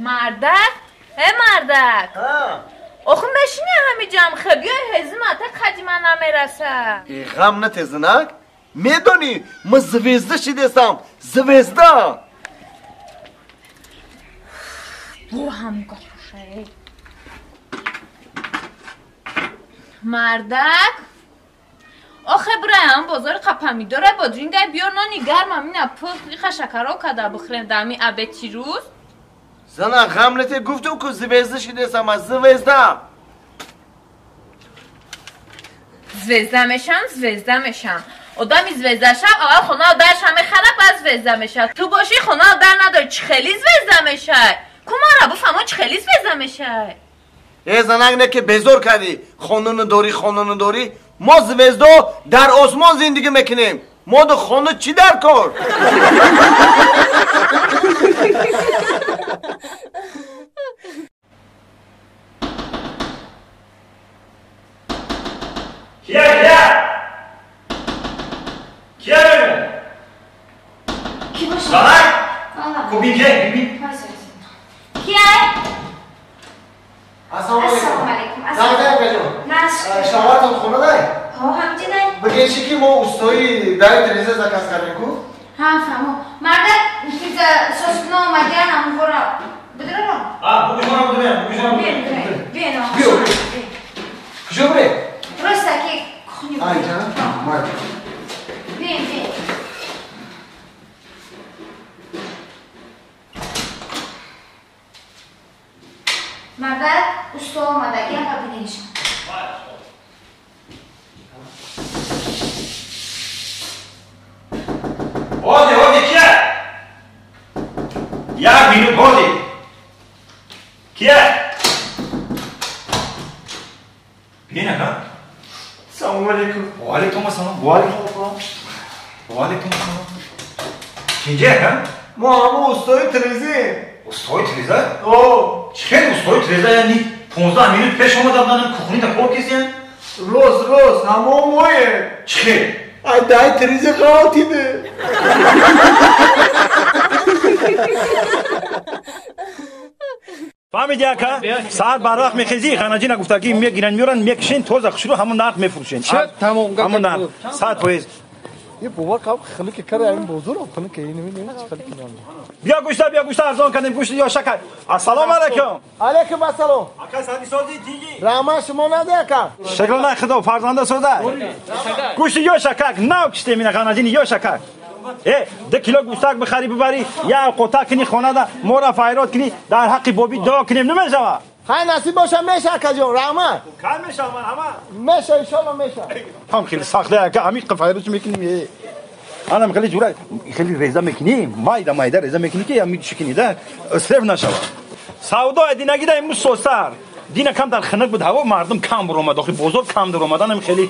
Мардак? Э мардак. Охи мешини ҳамиҷам хе биёй ҳезим ата қадима намераса. Э ғам натезинак? Медонӣ ма звезда шидесам, звезда. Бо ҳам гапушай. Мардак? Охе бираям бозори қапамидора бодринга биёр нони гармам ина пухт иха шакаро када бихӯрем дами абети рӯз. Зана ғам нате гуфтум ку звезда шидесам, звезда. Звезда мешам, звезда мешам. Одами звезда шав, аввал хона дарша мехара, баъд звезда мешав. Ту бошӣ хона дар надори, чӣ хели звезда мешай? Ку мара буфаҳмо чӣ хели звезда мешай? Э занак не ки безор кардӣ, хонуну дорӣ, хонуну дорӣ. Мо звезда дар осмон зиндагӣ мекунем. Мо ду хона чӣ дар кор? Кия, кия! Кия мегӯ? Ки боша? Занак! Ку бин ке, бин. Кия? Ассалому алайкум. Назай, шавҳартон хона дай? Ҳо, ҳамҷи дай. Бигӯ чӣ ки мо устои даи тиреза заказ кардем ку? Ҳа, фаҳмо. Мардак тиреза созкуна омадиян амвора бидроро? А, бугӯшона будем, бугӯшона будем. Биё, биё. Куҷо бирем? Просто ки кухня. Ай, ҷан, май. Биё, биё. Мардак усто омадагиам ва бинешам. Оди, оди, кия? Як минут, оди. Кия? Бин, ака. Салому алейкум. Ва алейкум ассалом. Ва алейкум ассалом. Ва алейкум ассалом. Кинҷа, ака? Мо ҳама устои тирезем. Устои тиреза? О. Чӣ хел устои тиреза? Яъни 15 минут пеш омада буданд кухнида кор кисиян? Рост, рост, ҳамо моем. Чӣ хел? Ай дай тиреза ғалтиде. Фаҳмиди ака? Саат барвақт мехезӣ, ханаҷина гуфтагӣ мегиранд, меоранд, мекушен, тоза хушрӯ ҳамон нарх мефурӯшен. Ҳамон нарх. 100%. Е бовар кам хилики кари ин бозор, хилики ин намедонам чӣ хилики нам. Биё гӯшта, биё гӯшта арзон кардем, гӯшти ё шакар. Ассалому алайкум. Алайкум ассалом. Ака сади сози тиги. Раҳмат шумо наде ака. Шакл на худо фарзанда соза. Гӯшти ё шакар, нав киштем ина ханаҷини ё шакар. Э, 2 кило гӯштак бихарӣ бибарӣ, як қота кунӣ хонада, моро файрод кунӣ, дар ҳаққи бобӣ дуо кунем, намешава? Хай насиб боша меша ака ҷон, раҳмат. Кай мешава марҳамат? Меша иншоалло меша. Ҳам хеле сахта ака, ҳамин файрод мекунем. Анам хеле ҷура, хеле реза мекунӣ, майда майда реза мекунӣ ки ҳамин чикинӣ да, срев нашава. Савдо динагида имрӯз сосар. Дина камтар хунук буд ҳаво, мардум кам буромад, охи бозор кам дуромадан ҳам хеле.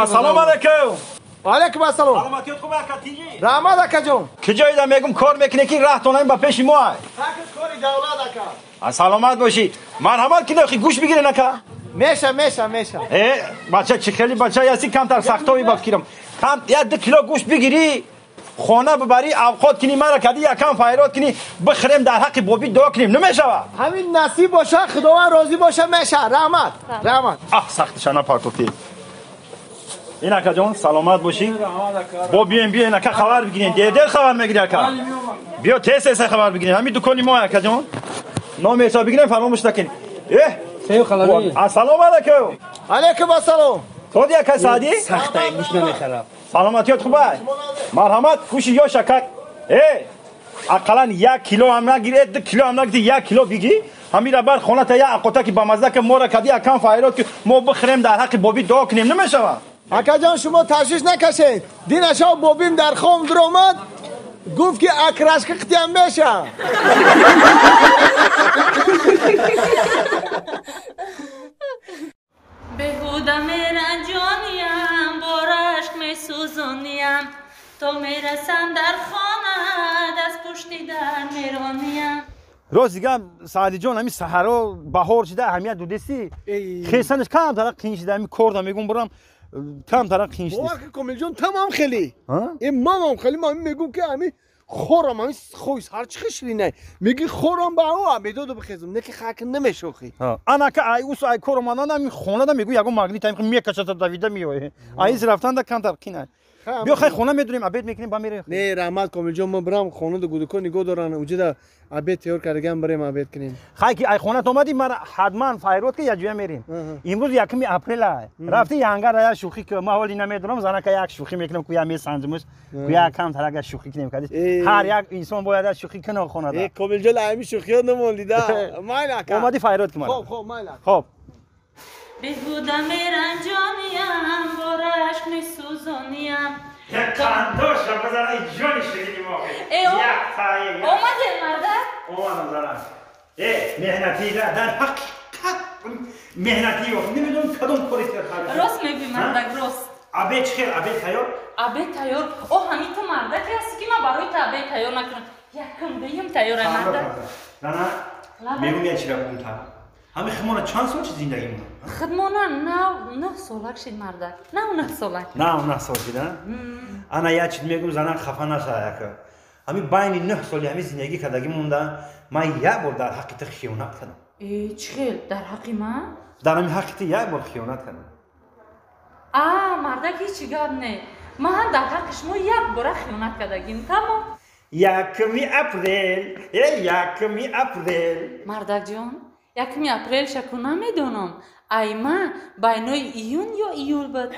Ассалому алайкум. Алейкум ассалом. Саломатият хуб ака тиги. Раҳмат ака ҷон. Куҷоида мегум кор мекунӣ ки раҳтон ҳам ба пеши мо ай? Ҳақи кори давлат ака. Саломат бошӣ. Марҳамат кунӣ охи гӯш бигирен ака. Меша, меша, меша. Э, бача чӣ хеле бача ҳастӣ камтар сахтовӣ ба фикрам. Кам як 2 кило гӯшт бигирӣ, хона бибарӣ, авқот кунӣ, мара кадӣ якам файрод кунӣ, бихӯрем дар ҳаққи бобӣ дуо кунем, намешава? Ҳамин насиб боша, Худованд розӣ боша, меша. Раҳмат, раҳмат. Аҳ, сахтиша напартофтӣ. Ин ака ҷон, саломат бошӣ. Бо биёем, биёем ака хабар бигирем. Дер-дер хабар мегирӣ ака. Биё тез тез хабар бигирем. Ҳамин дукони мо ака ҷон. Номи ҳисоб бигирем, фаромӯш накунем. Э, ассалому алайкум. Алайкум ассалом. Соди ака Саъдӣ? Сахта гӯш намехарам. Саломатият хуб ай? Марҳамат, гӯши ё шакар. Э, ақаллан 1 кило ҳам нагиред, 2 кило ҳам нагиред, 1 кило бигӣ. Ҳамира бар хоната як ақота ки бамазза ки моро кадӣ якам файрод ки мо бихӯрем дар ҳаққи бобӣ дуо кунем, намешава? Ака ҷон, шумо ташвиш накашед. Динаша бобим дар хом дуромад, гуфт ки акрашка қитиям меша. Беҳуда меранҷониям, бо рашк месӯзониям, то мерасам дар хона, даст пушти дар мерониям. Рост дигам Саъдиҷон, ҳамин саҳаро баҳор шида аҳамият додестӣ? Хесанаш камтара қин шида, ҳамин корда мегум бурам камтара қин шида. Бовар ки Комилҷон, тамам хеле. Э мамам хеле, ман мегум ки ҳамин Хорам ҳамин хои сар чӣ ширинай. Меги хорам ба ӯ абедоду бихезум, не ки хак намешохӣ. Анака ай ус ай кором анан ҳамин хонада мегӯ ягон магнит ҳамин мекашата давида меояд. Ай рафтанда камтар қинай. Биё хай хона медурем, обед мекунем, ба мерем. Не, раҳмат Комилҷон, ман бирам хонада гудуко нигоҳ доран, уҷида обед тайёр кардаган, бирем обед кунем. Хай ки ай хонат омадӣ, мара ҳатман файрод ки як ҷоя мерем. Имрӯз 1 апрел ай. Рафти янгара як шӯхӣ ки ман ҳоли намедонам, занака як шӯхӣ мекунам, ку я месанҷимш, ку як камтар як шӯхӣ кунем кадис. Ҳар як инсон бояд як шӯхӣ кунад хонада. Э Комилҷон, ҳамин шӯхиё намондида. Майла ака. Омадӣ файрод ки мара. Хоб, хоб, майла. Хоб. Беҳуда меранҷониям, бо рашк месӯзониям. Як қандоша базан, ай ҷони ширини мо. Як тае. Омадем, мардак? Омадам, занак. Э, меҳнатида дар ҳақиқат меҳнатӣ ёфт. Намедонам кадом кори кард. Рост мегӯӣ, мардак, рост. Обед чӣ хел? Обед тайёр? Обед тайёр. О, ҳамин ту мардаке ҳастӣ ки ман барои ту обед тайёр накунам. Якум дуюм тайёрай, мардак. Занак, мегӯм як чира бигӯм та. Ҳамин худмона чанд сол чи зиндагӣ мона? Худмона 9 солак шид, мардак. 9 солак. 9 сол шид, а? Ана як чиз мегӯм, занак хафа наша яка. Ҳамин байни 9 соли ҳамин зиндагӣ кардагӣ монда, ман як бор дар ҳаққи ту хиёнат кардам. Э, чӣ хел? Дар ҳаққи ман? Дар ҳамин ҳаққи ту як бор хиёнат кардам. А, мардак, ҳеҷ гап не. Ман ҳам дар ҳаққи шумо як бора хиёнат кардагим. Тамом. 1 апрел, э, 1 апрел. Мардакҷон, 1 апрел шаку намедонам. Ай ма байнои июн ё июл буд.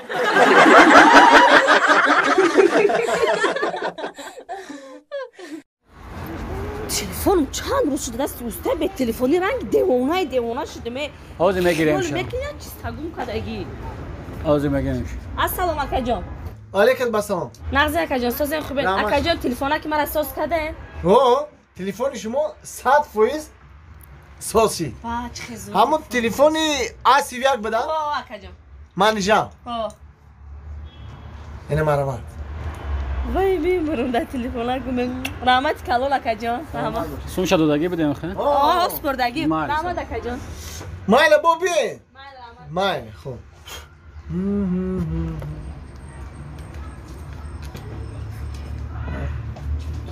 Телефоном чанд рӯз шуда дасти уста бе телефони ранг девонаи девона шудам. Ҳозир мегирем шумо. Мекунӣ чиз тагум кардагӣ. Ҳозир мегирем. Ассалом акаҷон. Алейкум ассалом. Нағзи акаҷон, созем хубен. Акаҷон, телефона ки мара соз карден? Ҳо, телефони шумо 100% соз шид. Ҳамон телефони А31 буда? Ҳо, акаҷон. Манижа. Ҳо. Ина марамат. Вай, мемурам дар телефона гум. Раҳмати калон акаҷон. Раҳмат. Сумша додагӣ будем хе? Ҳо, спурдагӣ. Раҳмат акаҷон. Майла, бо биёед. Майла, хуб.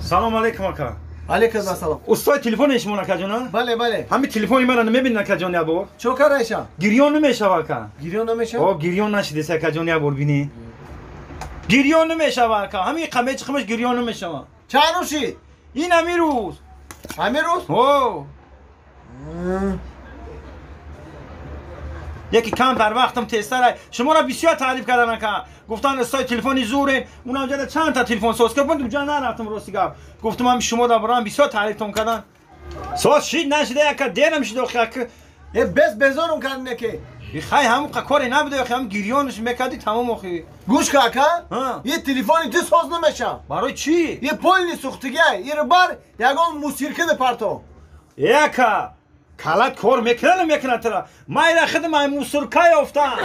Салом алейкум ака. Алейкум ассалом. Устои телефони шумо акаҷон? Бале, бале. Ҳамин телефони мара намебинед акаҷон як бор? Чӣ кардаиша? Гирён намешава ака. Гирён намешава? О, гирён нашидест акаҷон як бор бинӣ. Гирён намешава ака. Ҳамин қамечи қимаш гирён намешава. Чанд рӯз шид? Ин ҳамин рӯз. Ҳамин рӯз? О. Яке камтар вақтам тезтар. Шуморо бисёр таъриф кардан ака. Гуфтан устои телефони зурен. Унам ҷада чанд та телефон соз кард. Ман нарафтам рости гап. Гуфтам ҳам шумо да барам бисёр таърифтон кардан. Соз шид нашида яка дерам шид охи ака. Э бес безорум кардне ки. Хай ҳамун коре набуда охи ҳам гирёнш мекарди тамом охи. Гӯш ка ака. Е телефони ту соз намеша. Барои чӣ? Е полни сӯхтига. Е бар ягон мусирка да парто. Э ака. Калат кор мекунад намекунад тара. Ман ира худам ай мусурка ёфтам.